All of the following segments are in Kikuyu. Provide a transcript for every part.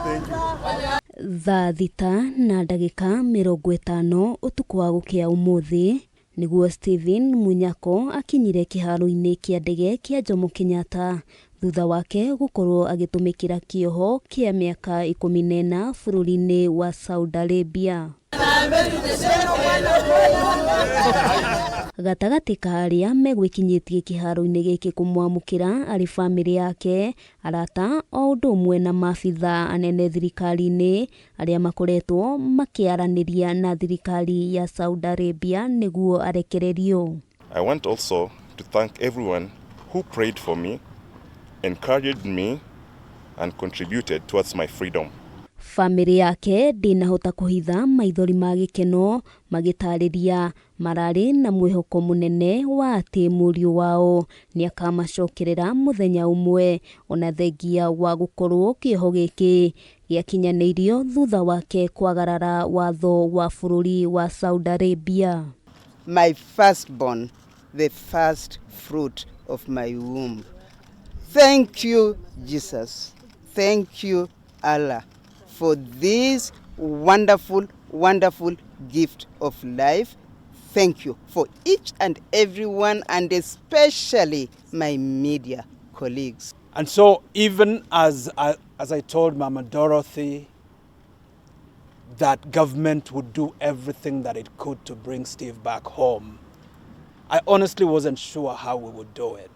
Thank you. Thaa 6 na ndagĩka 50 ũtukũ wa gũkĩa ũmũthĩ nĩguo Stephen Munyako akinyire kĩharo-inĩ kĩa ndege kĩa Jomo Kenyatta thutha wake gũkorwo agĩtũmĩkĩra kĩoho kĩa mĩaka 14 bũrũri-inĩ wa Saudi Arabia. Gatagatĩ ka arĩa megwĩkinyĩtie kĩharo-inĩ gĩkĩ kũmwamũkĩra arĩ bamĩrĩ yake, arata o ũndũ ũmwe na maabithaa anene thirikari-inĩ arĩa makoretwo makĩaranĩria na thirikari ya Saudi Arabia nĩguo arekererio. I want also to thank everyone who prayed for me, encouraged me, and contributed towards my freedom. Bamĩrĩ yake ndĩnahota kũhitha maithori ma gĩkeno magĩtarĩria mararĩ na mwĩhoko mũnene wa atĩ mũriũ wao nĩakamacokerera mũthenya ũmwe ona thengia wa gũkorwo kĩoho gĩkĩ gĩakinyanĩirio thutha wake kwagarara watho wa bũrũri wa Saudi Arabia. My firstborn, the first fruit of my womb. Thank you, Jesus. Thank you, Allah, for this wonderful, wonderful gift of life. Thank you for each and every one, and especially my media colleagues. And so even as I told Mama Dorothy that government would do everything that it could to bring Steve back home, I honestly wasn't sure how we would do it,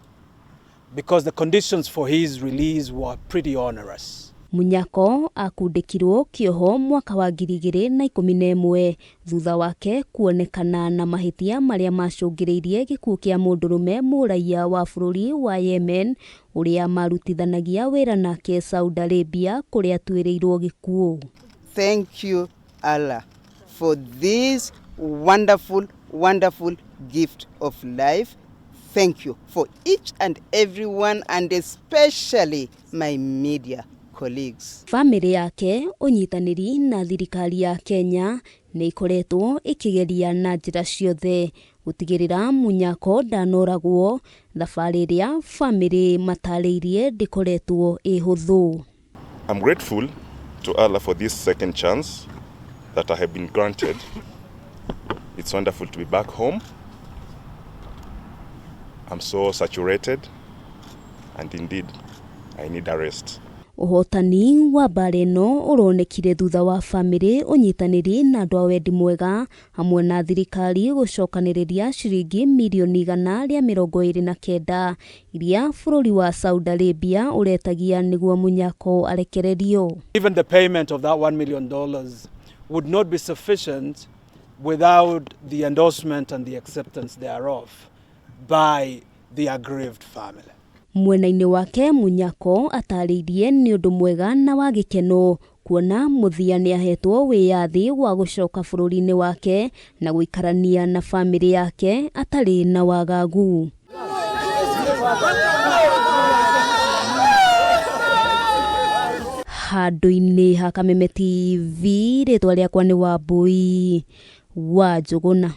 because the conditions for his release were pretty onerous. Munyako akundĩkirwo kĩoho mwaka wa 2011 thutha wake kuonekana na mahĩtia marĩa macũngĩrĩirie gĩkuũ kĩa mũndũrũme mũraiya wa bũrũri wa Yemen ũrĩa marutithanagia wĩra nake Saudi Arabia kũrĩa atuĩrĩirwo gĩkuũ. Thank you, Allah, for this wonderful, wonderful gift of life. Thank you for each and every one, and especially my media colleagues. Bamĩrĩ yake ũnyitanĩri na thirikari ya Kenya nĩ ikoretwo ĩkĩgeria na njĩra ciothe gũtigĩrĩra Munyako ndanoragwo, thabarĩ ĩrĩa bamĩrĩ matarĩirie ndĩkoretwo ĩ hũthũ. I'm grateful to Allah for this second chance that I have been granted. It's wonderful to be back home. I'm so saturated, and indeed, I need a rest. Ũhotani wa mbara ĩno ũronekire thutha wa bamĩrĩ ũnyitanĩri na andũ a wendi mwega hamwe na thirikari gũcokanĩrĩria ciringi mirioni 129 iria bũrũri wa Saudi Arabia ũretagia nĩguo Munyako arekererio. Even the payment of that $1 million would not be sufficient without the endorsement and the acceptance thereof by the aggrieved family. Mwena-inĩ wake Munyako atarĩirie nĩ ũndũ mwega na wa gĩkeno kuona mũthia nĩahetwo wĩyathi wa gũcoka bũrũri-inĩ wake na gũikarania na bamĩrĩ yake atarĩ na wagagu. Handũ-inĩ ha Kameme TV, rĩtwa rĩakwa nĩ Wambui wa Njũgũna.